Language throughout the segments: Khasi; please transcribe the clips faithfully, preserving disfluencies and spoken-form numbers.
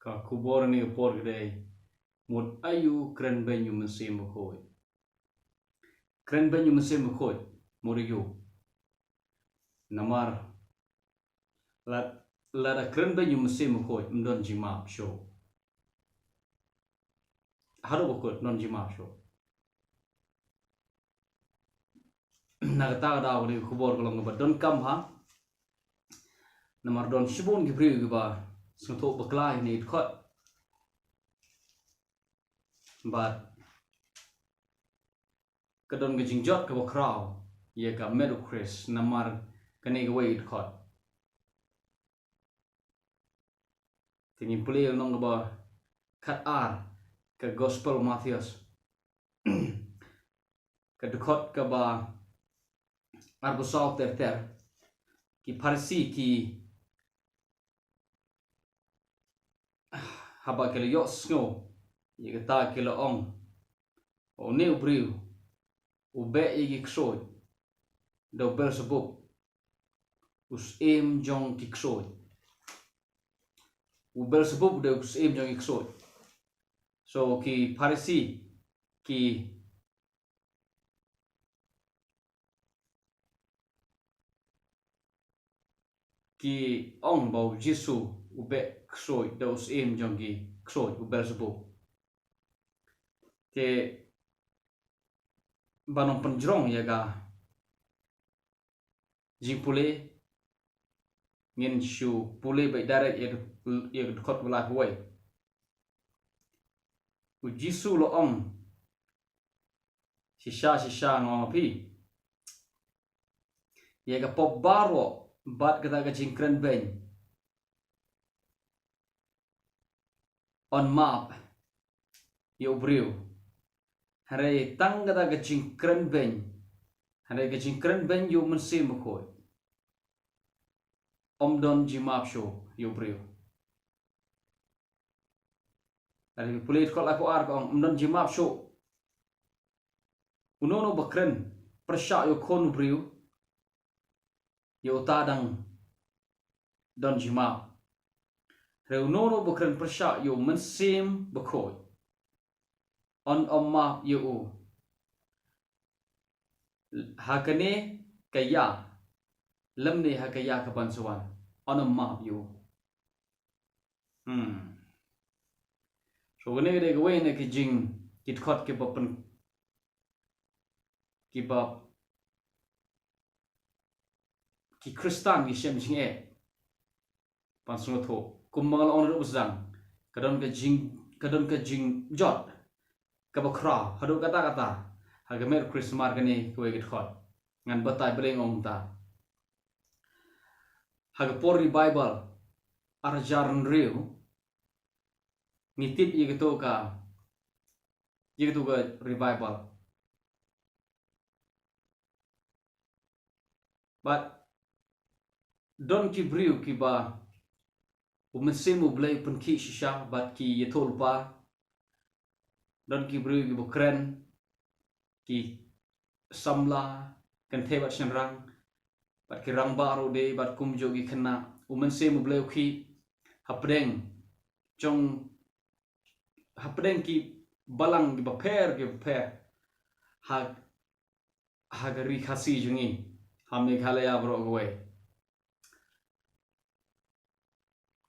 Ka khubor kane ka por ka dei, mut aïu krenbeiñ ïa u Mynsiem Bakhuid? Krenbeiñ ïa u Mynsiem Bakhuid, mut aïu? Namar lada, lada krenbeiñ ïa u Mynsiem Bakhuid, ym don jingmap shuh. Haduh ba kut, ym don jingmap shuh. Na kata ka daw kane ka khubor ka long kaba donkam bha. Namar don shibun ki briew kiba sngewthuh bakla ïa kane ka dkhot. Bad ka don ka jingjot kaba khraw ïa ka met u Khrist namar kane kawei ka dkhot. Te ngin pule lynnong kaba khatar ka Gospel Mathaios, ka dkhot kaba arphew saw ter ter. Ki Pharisi ki, haba ki la ïohsngew ïa kata, ki la ong, "Une u briew u beh ïa ki ksuid da u Belsebub, u syiem jong ki ksuid. U Belsebub u dei u syiem jong ki ksuid." So ki Pharisi ki, ki ong ba u Jisu u beh ksuid da u syiem jong ki ksuid, u Belsebub. Te ban ym pynjrong ïa ka jingpule, ngin shu pule beit direct ïa, ïa ka dkhot ba laiphew wei. U Jisu u la ong, "Shisha shisha nga ong ïa phi, ïa ka pop baroh bad kata ka jingkrenbeiñ yn map ïa u briew. Hynrei tang kata ka jingkrenbeiñ, hynrei ka jingkrenbeiñ ïa u Mynsiem Bakhuid, ym don jingmap shuh ïa u briew." Lada phi pule dkhot laiphew ar ka ong, ym don jingmap shuh. Uno uno ba kren pyrshah ïa u Khun u briew, ïa uta dang don jingmap. Hynrei uno uno ba kren pyrshah ïa u Mynsiem Bakhuid, yn ym map ïa u ha kane ka ïa, lymne ha ka ïa kaban sa wan, yn ym map ïa u. Hmm. So kane ka dei kawei na ki jing, ki dkhot kiba pyn, kiba ki Khristan ki shem jingeh ban sngewthuh. Kumba nga la ong naduh ba sdang, ka don ka jing, ka don ka jingjot kaba khraw haduh katta katta ha ka met u Khrist namar kane kawei ka dkhot. Ngan batai balei nga ong kumta. Ha ka por revival ar hajar hynriew, ngi tip ïa kato ka, ïa kato ka revival. Bad don ki briew kiba u Mynsiem u Blei u pynkhih shisha bad ki ïathuhlypa. Don ki briew kiba kren, ki samla kynthei bad shynrang, bad ki rangbah ruh de, bad kumjuh ki khynnah. U Mynsiem u Blei u khih hapdeng jong, hapdeng ki balang kiba pher kiba pher ha, ha ka ri Khasi jong ngi, ha Meghalaya baroh kawei.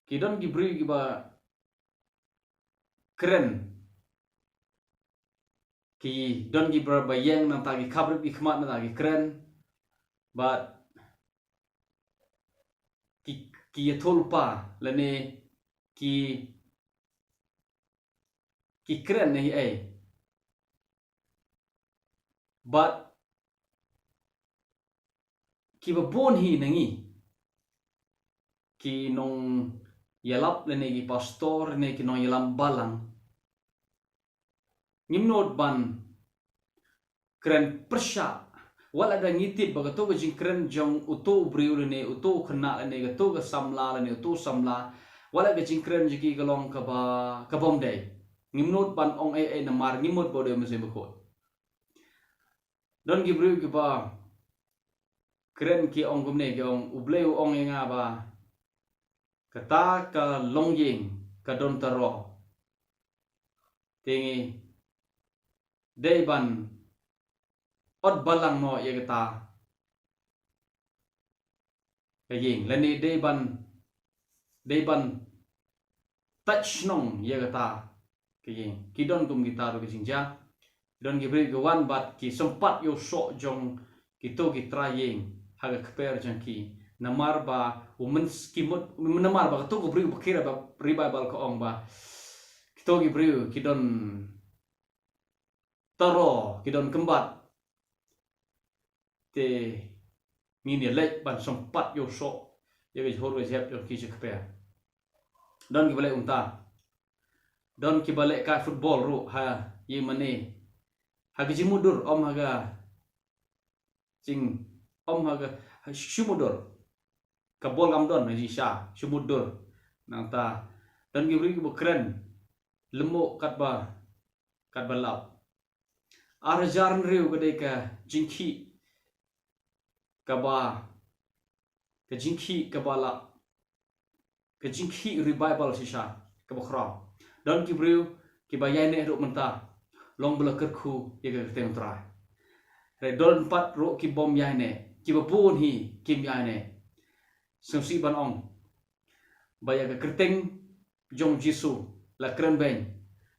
Ki don ki briew kiba kren, ki don ki briew ba ïeng nangta ki khapbrip ki khmat nangta ki kren, bad ki, ki ïathuhlypa lane ki, ki kren ei ei. Bad kiba bun hi na ngi ki nongïalap lane ki pastor lane ki nongïalam balang, ngim nud ban kren pyrshah. Wat la da ngi tip ba kato ka jingkren jong uto u briew lane uto u khynnah lane kato ka samla lane uto u samla, wat la ka jingkren jong ki ka long kaba, ka bym dei, ngim nud ban ong ei ei namar ngim mut ba u dei u Mynsiem Bakhuid. Don ki briew kiba kren ki ong kumne, ki ong, U Blei u ong ïa nga ba kata ka longïing ka don taro. Te ngi dei ban ot balang noh ïa kata ka ïing, lane dei ban, dei ban tat shnong ïa kata ka ïing. Ki don kum kita ruh ka jingjia. Ki don ki briew ki wan bad ki sympat ïa u soh jong kito ki trai ïing ha ka kper jong ki. Namar ba u myn-, ki mut, namar ba kato ka briew ba khie revival ka ong ba kito ki briew ki don taro, ki don kymbat. Te ngin ïa leit ban sympat ïa u soh ïa ka jhur ka jhep jong ki sha kper. Don kiba leh kumta. Don kiba leh kai football ruh ha ïing mane. Ha ka jingmutdur, ym ha ka jing, ym ha ka, ha shu mutdur. Ka bol kam don ha jingshisha, shu mutdur. Nangta don ki briew kiba kren lyngngoh katba, katba lap. Ar hajar hynriew ka dei ka jingkhih kaba, ka jingkhih kaba la, ka jingkhih revival shisha kaba khraw. Don ki briew kiba ïaineh ruh mynta, long ba la kyrkhu ïa ka kyrteng U Trai. Hynrei don pat ruh ki bym ïaineh, kiba bun hi kim ïaineh. Sngewsih ban ong ba ïa ka kyrteng jong Jisu la kren beiñ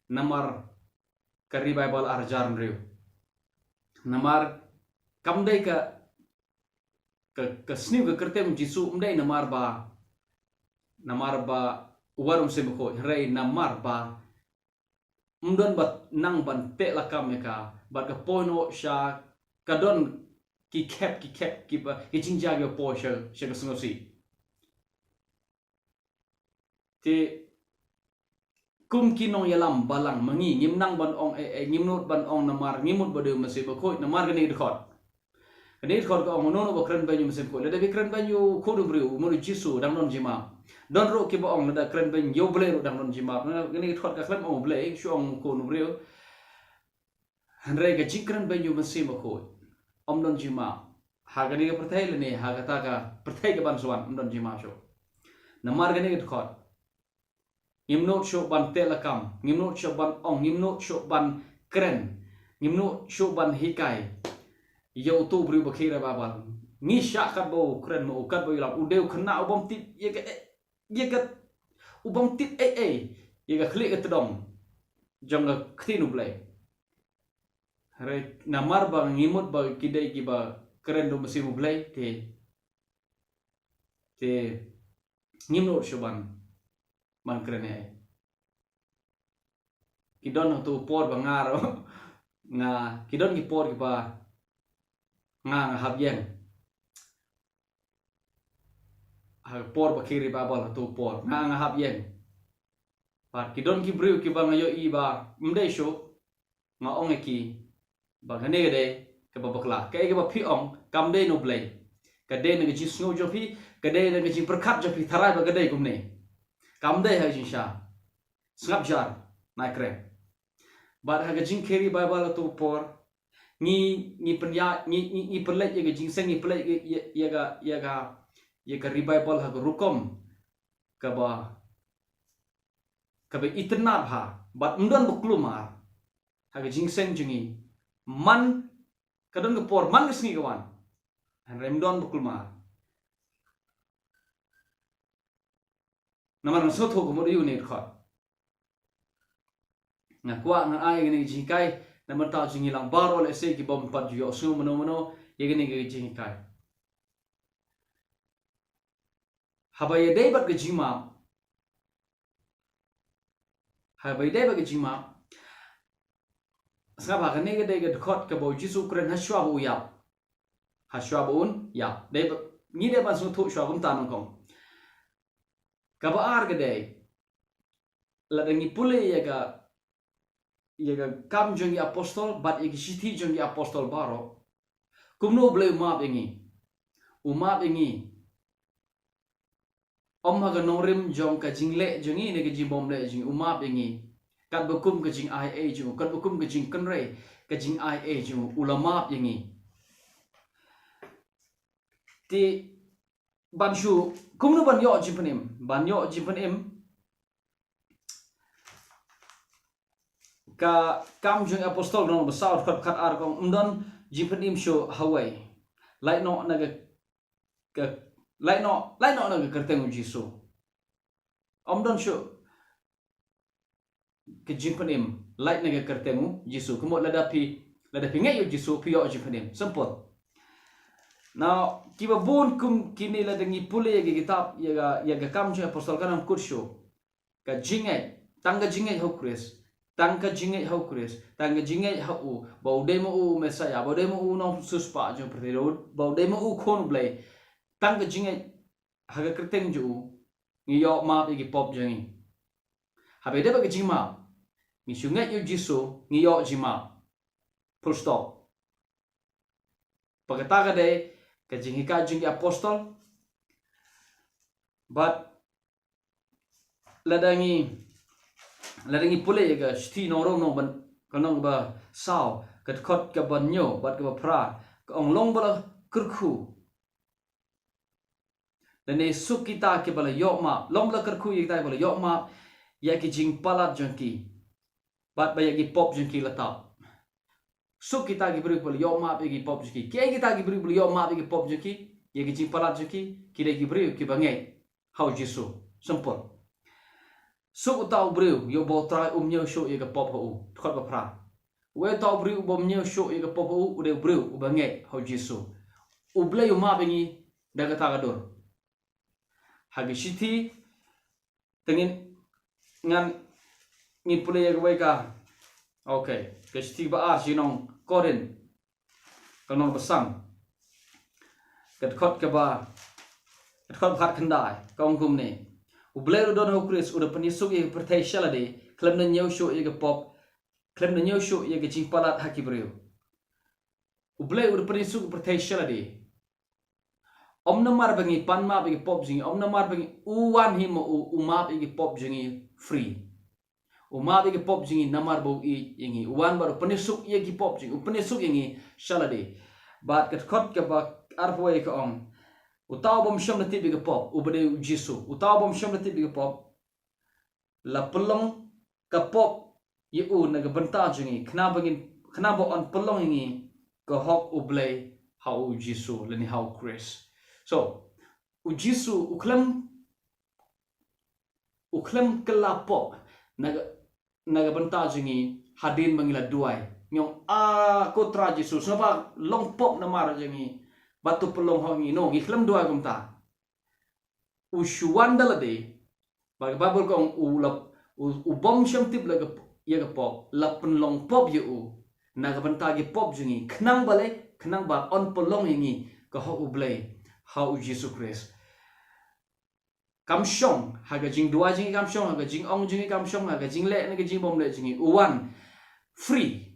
namar ka revival ar hajar hynriew. Namar kam dei ka, ka, ka sniew ka kyrteng Jisu ym dei namar ba, namar ba u War Mynsiem Bakhuid, hynrei namar ba ym don ba nang ban teh lakam ïa ka, bad ka poi noh sha, ka don ki khep, ki khep, kiba, ki jingjia kiba poi sha, sha ka sngewsih. Te kum ki nongïalam balang ma ngi, ngim nang ban ong ei ei, ngim nud ban ong namar ngi mut ba dei U Mynsiem Bakhuid, namar kane ka dkhot. Kane ka dkhot ka ong, uno uno uba kren beiñ ïa U Mynsiem Bakhuid. Lada phi kren beiñ ïa u khun u briew, u mut u Jisu, dang don jingmap. Don ruh kiba ong lada kren beiñ ïa U Blei ruh dang don jingmap. Kane ka dkhot ka khlem ong U Blei, shu ong u khun u briew. Hynrei ka jingkren beiñ ïa U Mynsiem Bakhuid ym don jingmap ha kane ka pyrthei lane ha kata ka pyrthei kaban sa wan, ym don jingmap shuh. Namar kane ka dkhot, ngim nud shuh ban teh lakam, ngim nud shuh ban ong, ngim nud shuh ban kren, ngim nud shuh ban hikai ïa uto u briew ba khie revival. Ngi shah katba u kren, u katba u ïalam, u dei u khynnah u bym tip ïa ka, ïa ka, u bym tip ei ei ïa ka khlieh ka tdong jong ka ktien U Blei. Hynrei namar ba ngi mut ba ki dei kiba kren da U Mynsiem U Blei, te, te ngim nud shuh ban, ban kren ei ei. Ki don hato por ba nga ruh, nga, ki don ki por kiba nga, nga hap ïeng. Ha ka por ba khie revival, hato por nga, nga hap ïeng. Bad ki don ki briew kiba nga ïohi ba ym dei shuh, nga ong ïa ki ba kane ka dei kaba bakla. Kaei kaba phi ong kam dei na U Blei. Ka dei na ka jingsngew jong phi, ka dei na ka jingpyrkhat jong phi, tharai ba ka dei kumne. Kam dei ha ka jingshisha. Sngap jar, nai kren. Bad ha ka jingkhie revival hato por, ngi, ngi pynïaid, ngi, ngi, ngi pynleit ïa ka jingseng, ngi pynleit ïa, ïa, ïa ka, ïa ka, ïa ka revival ha ka rukom kaba, kaba itynnad bha, bad ym don ba kulmar ha ka jingseng jong ngi. Man ka don ka por, man ka sngi ka wan, hynrei ym don ba kulmar. Namar nga sngewthuh ka mut ïa une u dkhot. Nga kwah ngan ai kane ka jinghikai na ka bynta jong ngi lang baroh, lehse ki bym pat ju ïohsngew mano mano ïa kane ka jinghikai. Haba ïadei bad ka jingmap, haba ïadei bad ka jingmap, sngap, ha kane ka dei ka dkhot kaba u Jisu u kren hashwa ba u ïap. Hashwa ba un ïap. Dei ba, ngi dei ban sngewthuh shwa kumta nyngkong. Kaba ar ka dei, lada ngi pule ïa ka, ïa ka Kam jong ki Apostol bad ïa ki Shithi jong ki Apostol baroh, kumno U Blei u map ïa ngi? U map ïa ngi ym ha ka nongrim jong ka jingleh jong ngi ne ka jingbymleh jong ngi. U map ïa ngi katba kum ka jingai ei jong u, katba kum ka jingkynrei, ka jingai ei jong u, u la map ïa ngi. Te ban shu, kumno ban ïoh jingpynim? Ban ïoh jingpynim, Ka Kam jong Apostol, lynnong ba saw, dkhot khatar ka ong, ym don jingpynim shuh hawei. Lait noh na ka, ka, lait noh, lait noh na ka kyrteng u Jisu. Ym don shuh ka jingpynim, lait na ka kyrteng u Jisu. Kumno lada phi, lada phi ngeit ïa u Jisu, phi ïoh jingpynim. Simple. Now, kiba bun kum kine lada ngi pule ïa ka kitab, ïa ka, ïa ka Kam jong Apostol kan ym kut shuh. Ka jingngeit, tang ka jingngeit ha u Khrist, tang ka jingngeit ha u Khrist, tang ka jingngeit ha u, ba u dei ma u Messiah, ba u dei ma u nongsiewspah jong pyrthei, ba u dei ma u Khun u Blei, tang ka jingngeit ha ka kyrteng jong u, ngi ïoh map ïa ki pop jong ngi. Haba ïadei bad ka jingmap, ngi shu ngeit ïa u Jisu, ngi ïoh jingmap. Full stop. Ba kata ka dei ka jinghikai jong ki apostol. Bad lada ngi, lada ngi pule ïa ka Shithi Nong Rom, nong ban, ka lynnong ba saw, ka dkhot kaba hynñiew bad kaba phra, ka ong, long ba la kyrkhu, lane suk kita kiba la ïoh map, long ba la kyrkhu ïa kita kiba la ïoh map ïa ki jingpalat jong ki, bad ba ïa ki pop jong ki la tap. Suk kita ki briew kiba la ïoh map ïa ki pop jong ki. Kiei kita ki briew kiba la ïoh map ïa ki pop jong ki, ïa ki jingpalat jong ki? Ki dei ki briew kiba ngeit ha u Jisu. Simple. Suk uta u briew, ïa uba U Trai um ñiew shuh ïa ka pop ha u. Dkhot ba phra. Uei uta u briew uba um ñiew shuh ïa ka pop ha u? U dei u briew uba ngeit ha u Jisu. U Blei u map ïa ngi da kata ka dur. Ha ka shithi, te ngin, ngan, ngin pule ïa kawei ka. Okay, ka shithi ba ar sha ki nong Korinth, ka lynnong ba san, ka dkhot kaba, ka dkhot ba khatkhyndai, ka ong kumne: U Blei u don ha u Khrist u da pynïasuk ïa ka pyrthei sha lade, khlem da ñiew shuh ïa ka pop, khlem da ñiew shuh ïa ka jingpalat ha ki briew. U Blei u da pynïasuk ïa ka pyrthei sha lade. Ym namar ba ngi pan map ïa ki pop jong ngi, ym namar ba ngi, u wan hi ma u, u map ïa ki pop jong ngi free. U map ïa ki pop jong ngi namar ba u ïeit ïa ngi. U wan bad u pynïasuk ïa ki pop jong ngi, u pynïasuk ïa ngi sha lade. Bad ka dkhot kaba arphew wei ka ong: Uta u bym shym la tip ïa ka pop, uba dei u Jisu. Uta u bym shym la tip ïa ka pop, la pynlong ka pop ïa u na ka bynta jong ngi, khnang ba ngin, khnang ba yn pynlong ïa ngi ka hok U Blei ha u Jisu, lane ha u Khrist. So, u Jisu u khlem, u khlem kylla pop na ka, na ka bynta jong ngi hadien ba ngi la duwai. Ngi ong, a, ko Trai Jisu, sngewbha long pop namar jong ngi, bad to pynlong hok ngi. No, ngi khlem duwai kumta. U shu wan da lade, ba ka Baibl ka ong u la, u, u bym shym tip la ka, ïa ka pop, la pynlong pop ïa u na ka bynta ki pop jong ngi, khnang ba leh, khnang ba yn pynlong ïa ngi ka hok U Blei ha u Jisu Khrist. Kam shong ha ka jingduwai jong ngi, kam shong ha ka jingong jong ngi, kam shong ha ka jingleh ne ka jingbymleh jong ngi. U wan free.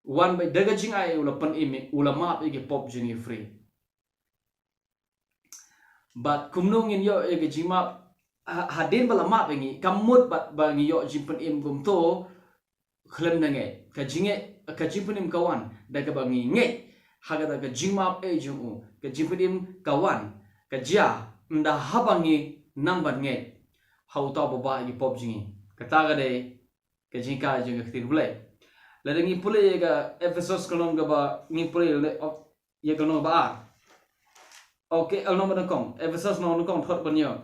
U wan bad da ka jingai u la pynim, u la map ïa ki pop jong ngi free. Bad kumno ngin ïoh ïa ka jingmap, ha-, hadien ba la map ïa ngi, kam mut bad ba ngi ïoh jingpynim kumto khlem da ngeit. Ka jingngeit, ka jingpynim ka wan da kaba ngi ngeit ha kata ka jingmap ei jong u. Ka jingpynim ka wan, ka jia, ynda haba ngi nang ban ngeit ha uta uba bah ïa ki pop jong ngi. Kata ka dei ka jinghikai jong ka ktien Blei. Lada ngi pule ïa ka Ephesos ka lynnong kaba, ngi pule ïa, ïa ka lynnong ba ar. Okay, lynnong ba nyngkong, Ephesos lynnong nyngkong, dkhot ba hynñiew.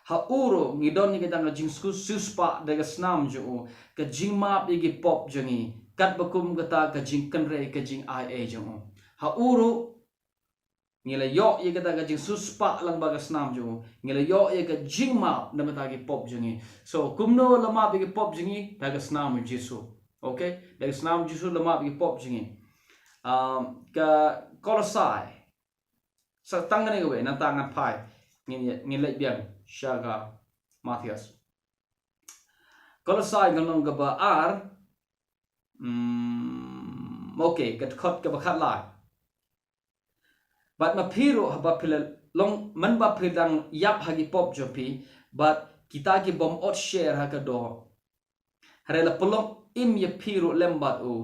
Ha u ruh ngi don ïa ka dang ka jingsiewspah da ka snam jong u, ka jingmap ïa ki pop jong ngi, katba kum kata ka jingkynrei ka jingai ei jong u. Ha u ruh ngi la ïoh ïa kata ka jingsiewspah lyngba ka snam jong u. Ngi la ïoh ïa ka jingmap na ka bynta ki pop jong ngi. So, kumno la map ïa ki pop jong ngi? Da ka snam u Jisu. Okay? Da ka snam u Jisu la map ïa ki pop jong ngi. Um, ka Kolosai. Sa tang kane kawei, nangta ngan phai. Ngin, ngin leit biang sha ka Mathaios. Kolosai ka lynnong kaba ar. Hmm, okay, ka dkhot kaba khatlai. Bad ma phi ruh haba phi la long, mynba phi dang ïap ha ki pop jong phi, bad kita ki bym ot sher ha ka doh, hynrei la pynlong im ïa phi ruh lem bad u,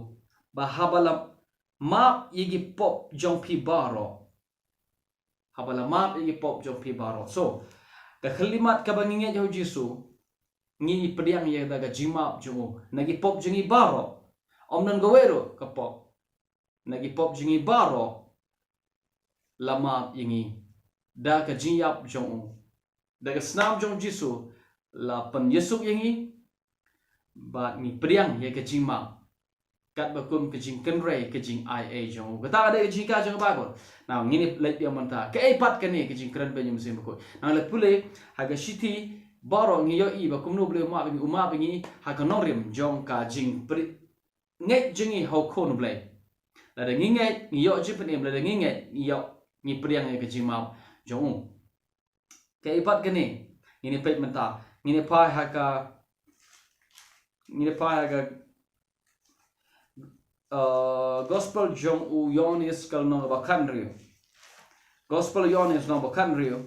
ba haba la map ïa ki pop jong phi baroh. Haba la map ïa ki pop jong phi baroh. So, ka khyllipmat kaba ngi ngeit ha u Jisu, ngi pdiang ïa da ka jingmap jong u na ki pop jong ngi baroh. Ym don kawei ruh ka pop. Na ki pop jong ngi baroh la map ïa ngi da ka jingïap jong u. Da ka snam jong Jisu la pynïasuk ïa ngi, bad ngi pdiang ïa ka jingmap. Katba kum ka jingkynrei ka jingai ei jong u. Kata ka dei ka jingkha jong ka Baibl. Nangta ngin ïa leit biang mynta. Kaei pat kane ka jingkren beiñ ïa u Mynsiem Bakhuid? Nangta la pule ha ka shithi baroh ngi ïohi ba kumno U Blei u map ïa ngi, u map ïa ngi ha ka nongrim jong ka jingpri-, ngeit jong ngi ha u Khun U Blei. Lada ngi ngeit, ngi ïoh jingpynim, lada ngi ngeit, ngi ïoh, ngi pdiang ïa ka jingmap jong u. Kaei pat kane? Ngin ïa peit mynta. Ngin ïa phai ha ka, ngin ïa phai ha ka, uh, Gospel jong u Ïoannis ka lynnong kaba khathynriew. Gospel Ïoannis lynnong ba khathynriew.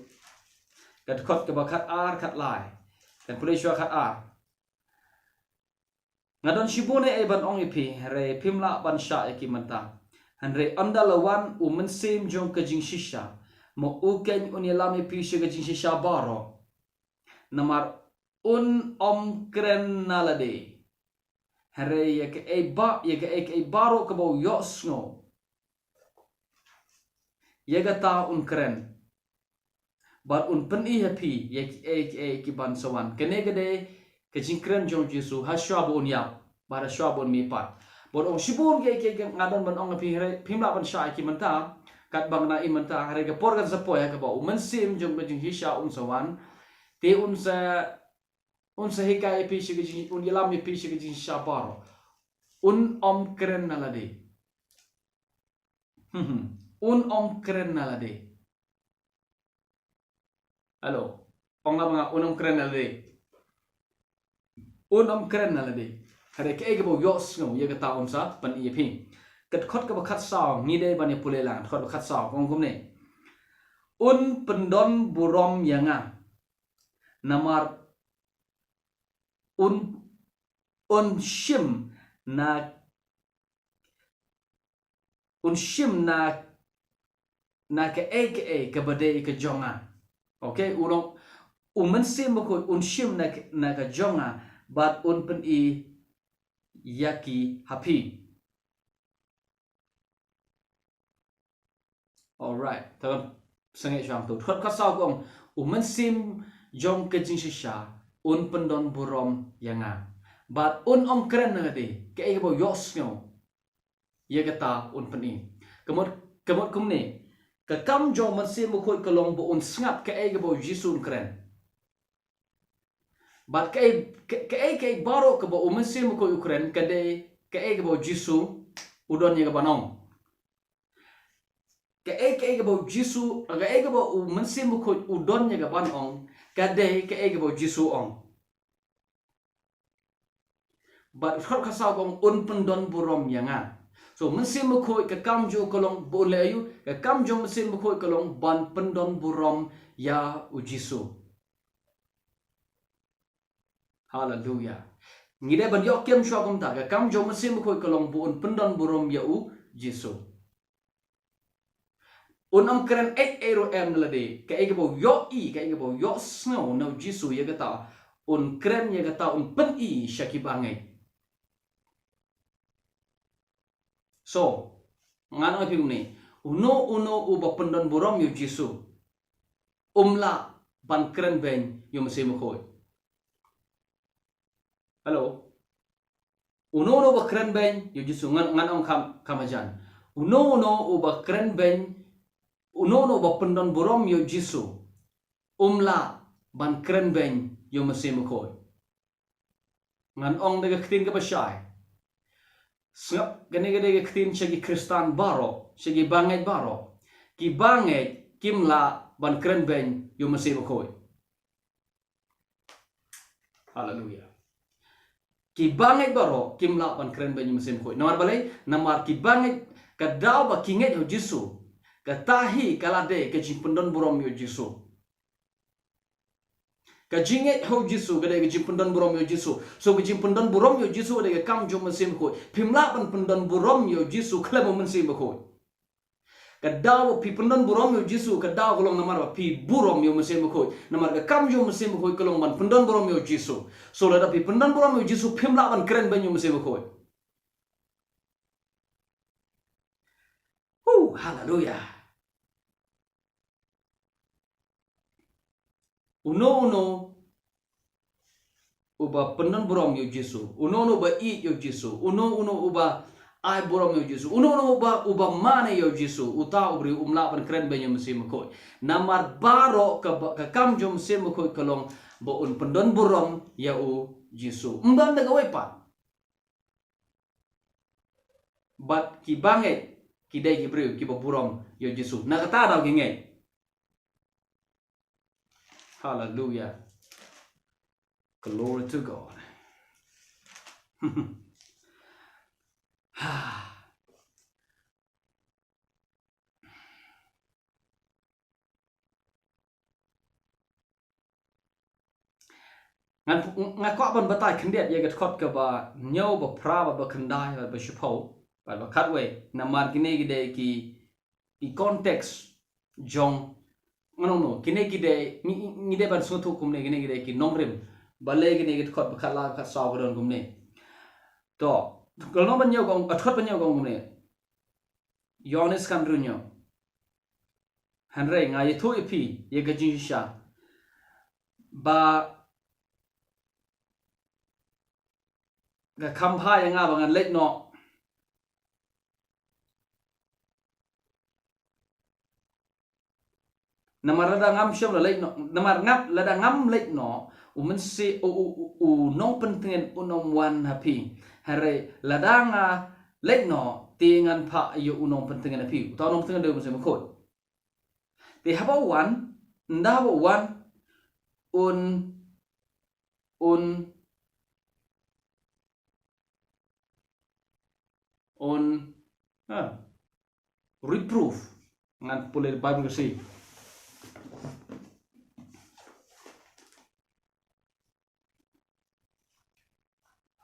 Ka dkhot kaba khatar, khatlai. Ngan pule shuwa khatar. Nga don shibun ei ei ban ong ïa phi, hynrei phim lah ban shah ïa ki mynta. Hynrei ynda la wan u Mynsiem jong ka jingshisha, ma u keiñ un ïalam ïa phi sha ka jingshisha baroh. Namar un ym kren na lade. Hynrei ïa kaei ba, ïa kaei kaei baroh kaba u ïohsngew, ïa kata un kren. Bad un pyni ha phi ïa kiei kiei kiban sa wan. Kane ka dei ka jingkren jong u Jisu ha shuwa ba un ïap, bad ha shuwa ba un mihpat. Bad ong shibun kiei kiei nga don ban ong ha phi, hynrei phim lah ban shah ïa ki mynta. Katba nga ïohi mynta, hynrei ka por kan sa poi ha kaba u Mynsiem jong ka jingshisha un sa wan. Te un sa, un sa hikai ïa phi sha ka jing, un ïalam ïa phi sha ka jingshisha baroh. Un ym kren na lade. Hmm, hmm. Un ym kren na lade. Hello. Ong nga ba nga un ym kren na lade. Un ym kren na lade. Hynrei kaei kaba u ïohsngew, ïa kata un sa pyni ïa phi. Ka dkhot kaba khatsaw, ngi dei ban ïa pule lang, dkhot ba khatsaw, ka ong kumne. Un pyndon burom ïa nga. Namar un, un shim na un shim na, na kaei kaei kaba dei ka jong nga. Okay, u long, u Mynsiem Bakhuid un shim na, na ka jong nga, bad un pyni ïa ki ha phi. Alright, ta kan sangeh shang tu. Dkhot khatsaw ka ong, u Mynsiem jong ka jingshisha un pyndon burom ïa nga. Bad un ym kren na lade, kaei kaba u ïohsngew, ïa kata un pyni. Ka mut, ka mut kumne, ka kam jong u Mynsiem Bakhuid ka long ba un sngap kaei kaba u Jisu un kren. Bad kaei, ka, kaei, kaei baroh kaba u Mynsiem Bakhuid u kren, ka dei kaei kaba u Jisu u don ïa kaban ong. Kaei, kaei kaba u Jisu, kaei kaba u Mynsiem Bakhuid u don ïa kaban ong, ka dei kaei kaba u Jisu u ong. Bad dkhot khatsaw ka ong un pyndon burom ïa nga. So, Mynsiem Bakhuid ka kam jong u ka long ba un leh aïu, ka kam jong u Mynsiem Bakhuid ka long ban pyndon burom ïa u Jisu. Haleluia. Ngi dei ban ïoh kem shuwa kumta, ka kam jong u Mynsiem Bakhuid ka long ba un pyndon burom ïa u Jisu. Un ym kren ei ei ruh em na lade, kaei kaba u ïohi, kaei kaba u ïohsngew na u Jisu ïa kata, un kren ïa kata, un pyni sha ki bangeit. So, ngan ong ïa phi kumne, uno uno uba pyndon burom ïa u Jisu, um lah ban kren beiñ ïa u Mynsiem Bakhuid. Hello. Uno uno uba kren beiñ ïa u Jisu, ngan, ngan ong kham, kham hajan. Uno uno uba kren beiñ, uno uno uba pyndon burom ïa u Jisu, um lah ban kren beiñ ïa u Mynsiem Bakhuid. Ngan ong da ka ktien kaba shai. Sngap, kane ka dei ka ktien sha ki Khristan baroh, sha ki bangeit baroh. Ki bangeit kim lah ban kren beiñ ïa u Mynsiem Bakhuid. Haleluia. Ki bangeit baroh kim lah ban kren beiñ ïa u Mynsiem Bakhuid. Namar balei? Namar ki bangeit, ka daw ba ki ngeit ha u Jisu, kata hi ka la dei ka jingpyndon burom ïa u Jisu. Ka jingngeit ha u Jisu ka dei ka jingpyndon burom ïa u Jisu. So ka jingpyndon burom ïa u Jisu ka dei ka kam jong u Mynsiem Bakhuid. Phim lah ban pyndon burom ïa u Jisu khlem u Mynsiem Bakhuid. Ka daw ba phi pyndon burom ïa u Jisu, ka daw ka long namar ba phi burom ïa u Mynsiem Bakhuid. Namar ka kam jong u Mynsiem Bakhuid ka long ban pyndon burom ïa u Jisu. So lada phi pyndon burom ïa u Jisu, phim lah ban kren beiñ ïa u Mynsiem Bakhuid. Hu, haleluya. Uno uno uba pyndon burom ïa u Jisu, uno uno uba ïeit ïa u Jisu, uno uno uba ai burom ïa u Jisu, uno uno uba, uba mane ïa u Jisu, uta u briew um lah ban kren beiñ ïa u Mynsiem Bakhuid. Namar baroh ka ba, ka kam jong u Mynsiem Bakhuid ka long ba un pyndon burom ïa u Jisu. Ym don da kawei pat. Bad kiba ngeit ki dei ki briew kiba burom ïa u Jisu. Na kata daw ki ngeit. Hallelujah. Glory to God. Ngan, nga kwah ban batai khyndiat ïa ka dkhot kaba hynñiew, ba phra, ba, ba khyndai, ba, ba shiphew, ba, ba khatwei. Namar kine ki dei ki, ki context jong, nga ong no, kine ki dei, ngi, ngi, ngi dei ban sngewthuh kumne, kine ki dei ki nongrim. Balei kine ki dkhot ba khatlar, ba khatsaw ka don kumne. To, ka lynnong ba hynñiew ka ong, dkhot ba hynñiew ka ong kumne. Ïoannis khathynriew hynñiew. Hynrei nga ïathuh ïa phi ïa ka jingshisha, ba ka kham bha ïa nga ba ngan leit noh. Namar lada ngam shym la leit noh, namar nga, lada ngam leit noh, u Mynsiem, u, u, u, u nongpyntngen un ym wan ha phi. Hynrei lada nga leit noh, te ngan phah ïa u nongpyntngen ha phi. Uta u nongpyntngen dei u Mynsiem Bakhuid. Te haba u wan, ynda haba u wan, un, un, un, ha, reproof. Ngan pule Bible ka si.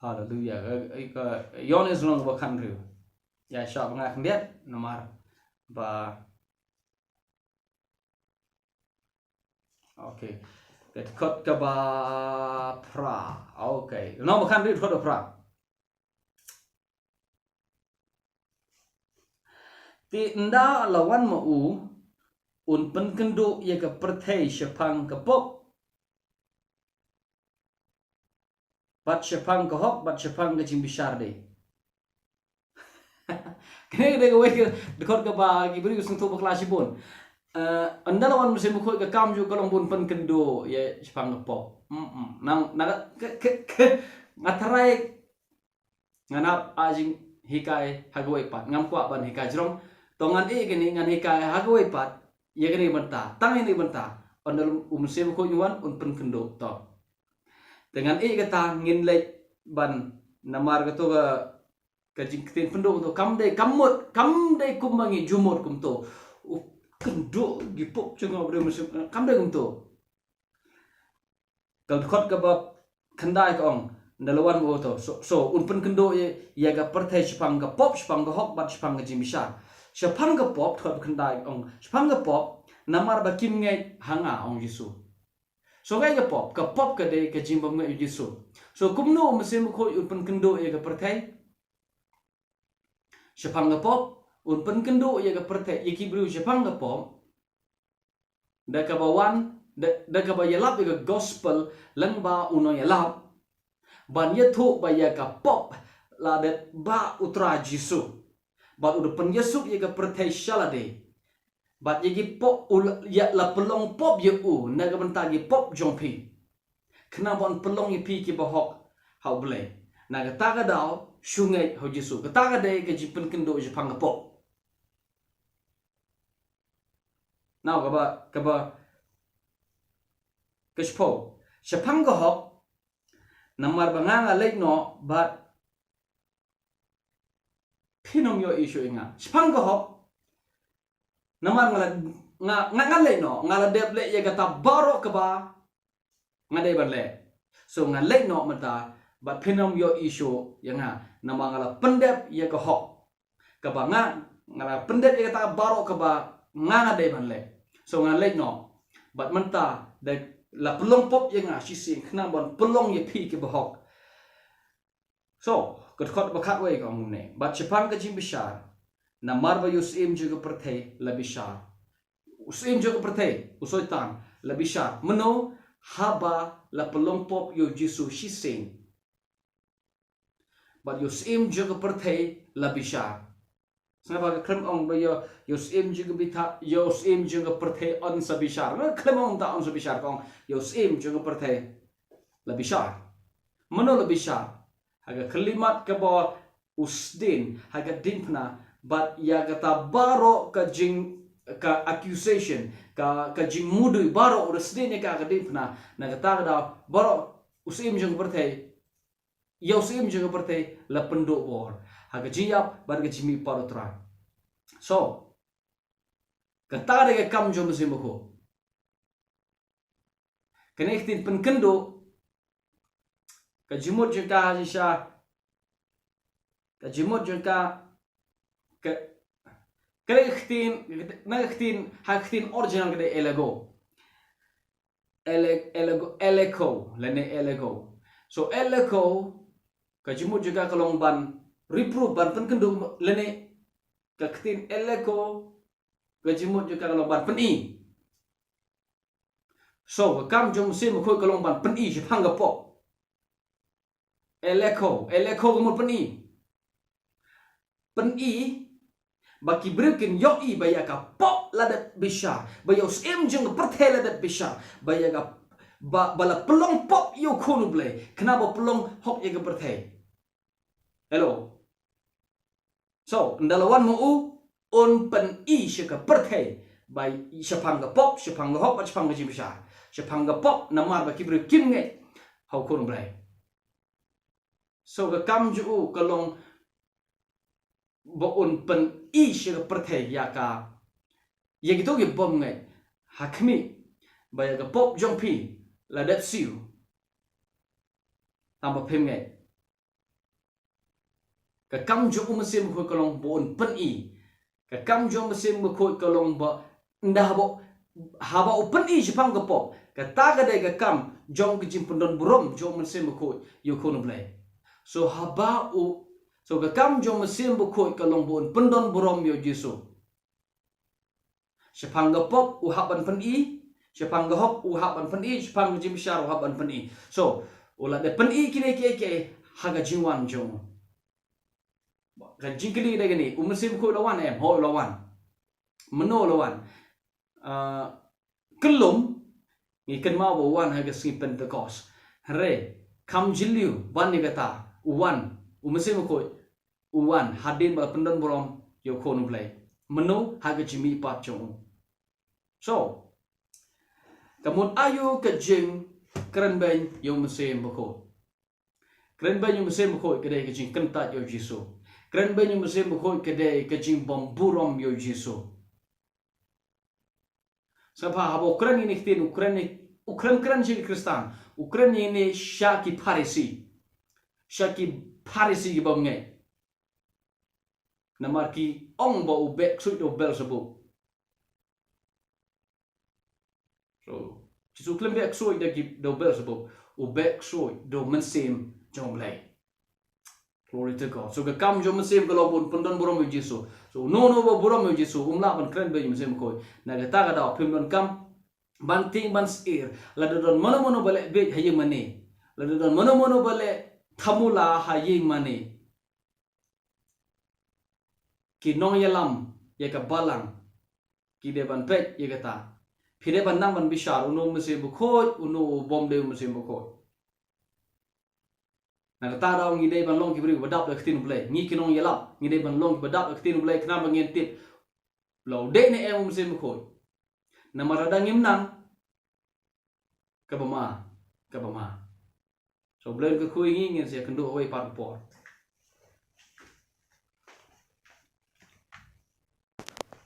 Haleluya. Ka, ka, Ïoannis lynnong ba khathynriew. Ïa shah ba nga khyndiat namar ba. Okay. Ka dkhot kaba phra. Okay. Lynnong ba khathynriew, dkhot ba phra. Te ynda la wan ma u, un pynkynduh ïa ka pyrthei shaphang ka pop bad shaphang ka hok, bad shaphang ka jingbishar de. Kane ka dei kawei ka dkhot kaba ki briew ki sngewthuh bakla shibun. Eh, ynda la wan u Mynsiem Bakhuid ka kam jong u ka long ban pynkynduh ïa shaphang ka pop. Mm, mm. Nang, nang, ka, ka, ka, nga tharai ngan hap ai jinghikai ha kawei pat. Ngam kwah ban hikai jrong. To ngan ïeh kane, ngan hikai ha kawei pat. Ïa kane ka bynta. Tang ïa kane ka bynta. Ynda u Mynsiem Bakhuid u wan, un pynkynduh. To. Te ngan ïeh kata, ngin leit ban namar kato ka, ka jingktien pynduh kato kam dei, kam mut, kam dei kumba ngi ju mut kumto. U kynduh ki pop jong u briew Mynsiem, kam dei kumto. Ka dkhot kaba khyndai ka ong, ynda la wan ma u to. So, so, un pynkynduh ïa, ïa ka pyrthei shaphang ka pop, shaphang ka hok, bad shaphang ka jingbishar. Shaphang ka pop, dkhot ba khyndai ka ong, shaphang ka pop, namar ba kim ngeit ha nga, ong Jisu. So kaei ka pop, ka pop ka dei ka jingbymngeit ïa u Jisu. So kumno u Mynsiem Bakhuid un pynkynduh ïa ka pyrthei? Shaphang ka pop, un pynkynduh ïa ka pyrthei, ïa ki briew shaphang ka pop. Da kaba wan, da, da kaba ïalap ïa ka gospel, lyngba u nongïalap. Ban ïathuh ba ïa ka pop, la dep ba u Trai Jisu. Bad u da pynïasuk ïa ka pyrthei sha lade. Bad ïa ki pop u la, ïa la pynlong pop ïa u, na ka bynta ki pop jong phi. Khnang ban pynlong ïa phi kiba hok ha u Blei. Na kata ka daw, shu ngeit ha u Jisu. Kata ka dei ka jingpynkynduh shaphang ka pop. Now, kaba, kaba, ka shiphew. Shaphang ka hok, namar ba nga nga leit noh, bad phin ym ïohi shuh ïa nga. Shaphang ka hok, namar nga la, nga, nga, nga leit noh, nga la dep leh ïa kata baroh kaba nga dei ban leh. So nga leit noh mynta, bad phin ym ïohi shuh ïa nga. Namar nga la pyndep ïa ka hok kaba nga nga la pyndep ïa kata baroh kaba nga nga dei ban leh. So nga leh noh. Bad mynta da la pynlong pop ïa nga shisien khnang ban pynlong ïa phi kiba hok. So ka dkhot ba khatwei ka ong kumne, bad shaphang ka jingbishar, namar ba ïa u syiem jong ka pyrthei la bishar. U syiem jong ka pyrthei, u Soitan, la bishar. Mano? Haba la pynlong pop ïa u Jisu shisien. Bad ïa u syiem jong ka pyrthei la bishar. Sngap ha ka khlem ong ba ïa, ïa u syiem jong ka bitha, ïa u syiem jong ka pyrthei un sa bishar. Ka khlem ong ta un sa bishar, ka ong ïa u syiem jong ka pyrthei la bishar. Mano la bishar? Ha ka khyllipmat kaba u sdien ha ka diengphna, bad ïa kata baroh ka jing, ka accusation, ka, ka jingmudui baroh u da sdien ïa ka ha ka diengphna. Na kata ka daw baroh u syiem jong ka pyrthei, ïa u syiem jong ka pyrthei la pynduh bor ha ka jingïap bad ka jingmihpat u Trai. So kata ka dei ka kam jong u Mynsiem Bakhuid. Kane ka ktien pynkynduh, ka jingmut jong ka ha shisha, ka jingmut jong ka, ka, kane ka ktien, na ka ktien, ha ka ktien original ka dei elego. Ele-, elego, eleko, lane elego. So eleko, ka jingmut jong ka ka long ban reprove, ban pynkynduh, lane ka ktien eleko, ka jingmut jong ka ka long ban pyni. So ka kam jong u Mynsiem Bakhuid ka long ban pyni shaphang ka pop. Eleko, eleko ka mut pyni. Pyni ba ki briew kin ïohi ba ïa ka pop la dep bishar, ba ïa u syiem jong ka pyrthei la dep bishar, ba ïa ka, ba, ba la pynlong pop ïa u Khun u Blei khnang ba pynlong hok ïa ka pyrthei. Hello. So ynda la wan ma u, un pyni sha ka pyrthei ba shaphang ka pop, shaphang ka hok bad shaphang ka jingbishar. Shaphang ka pop namar ba ki briew kim ngeit ha u Khun u Blei. So ka kam jong u ka long ba un pyni sha ka pyrthei ïa ka, ïa kito ki bym ngeit, ha khmih, ba ïa ka pop jong phi la dep siew tang ba phim ngeit. Ka kam jong u Mynsiem Bakhuid ka long ba un pyni. Ka kam jong u Mynsiem Bakhuid ka long ba ynda haba, haba u pyni shaphang ka pop, kata ka dei ka kam jong ka jingpyndon burom jong u Mynsiem Bakhuid ïa u Khun u Blei. So haba u, so ka kam jong u Mynsiem Bakhuid ka long ba un pyndon burom ïa u Jisu. Shaphang ka pop u hap ban pyni, shaphang ka hok u hap ban pyni, shaphang ka jingbishar u hap ban pyni. So u la dep pyni kine kiei kiei ha ka jingwan jong u. Ka jingkylli dei kane, u Mynsiem Bakhuid la wan em? Hooid la wan. Mano la wan? Ah, kyllum ngi kynmaw ba u wan ha ka sngi Pentekost. Hynrei kam jylliew ban ïa kata, u wan, u Mynsiem Bakhuid u wan hadien ba la pyndon burom ïa u Khun u Blei. Mano? Ha ka jingmihpat jong u. So ka mut aïu ka jingkren beiñ ïa u Mynsiem Bakhuid? Kren beiñ ïa u Mynsiem Bakhuid ka dei ka jingkyntait ïa u Jisu. Kren beiñ ïa u Mynsiem Bakhuid ka dei ka jingbym burom ïa u Jisu. Sngap ha, haba u kren ïa kine ki ktien, u kren, u kren kren sha ki Khristan, u kren ïa kine sha ki Pharisi, sha ki Pharisi ki bym ngeit. Namar ki ong ba u beh ksuid da u Belsebub. So Jisu khlem beh ksuid da ki, da u Belsebub, u beh ksuid da u Mynsiem jong u Blei. Glory to God. So ka kam jong u Mynsiem ka long ba un pyndon burom ïa u Jisu. So uno uno ba burom ïa u Jisu um lah ban kren beiñ ïa u Mynsiem Bakhuid. Na kata ka daw phim donkam ban tieng ban syier lada don mano mano ba leh bieit ha ïingmane, lada don mano mano ba leh thamula ha ïingmane. Ki nongïalam ïa ka balang ki dei ban peit ïa kata. Phi dei ban nang ban bishar uno u Mynsiem Bakhuid, uno u bym dei u Mynsiem Bakhuid. Na kata daw ngi dei ban long ki briew ba dap da ka ktien u Blei. Ngi ki nongïalam ngi dei ban long ki ba dap da ka ktien u Blei khnang ba ngin tip la u dei ne em u Mynsiem Bakhuid. Namar lada ngim nang, kaba ma, kaba ma. So u Blei un kyrkhu ïa ngi, ngin sa ïakynduh ha kawei pat ka por.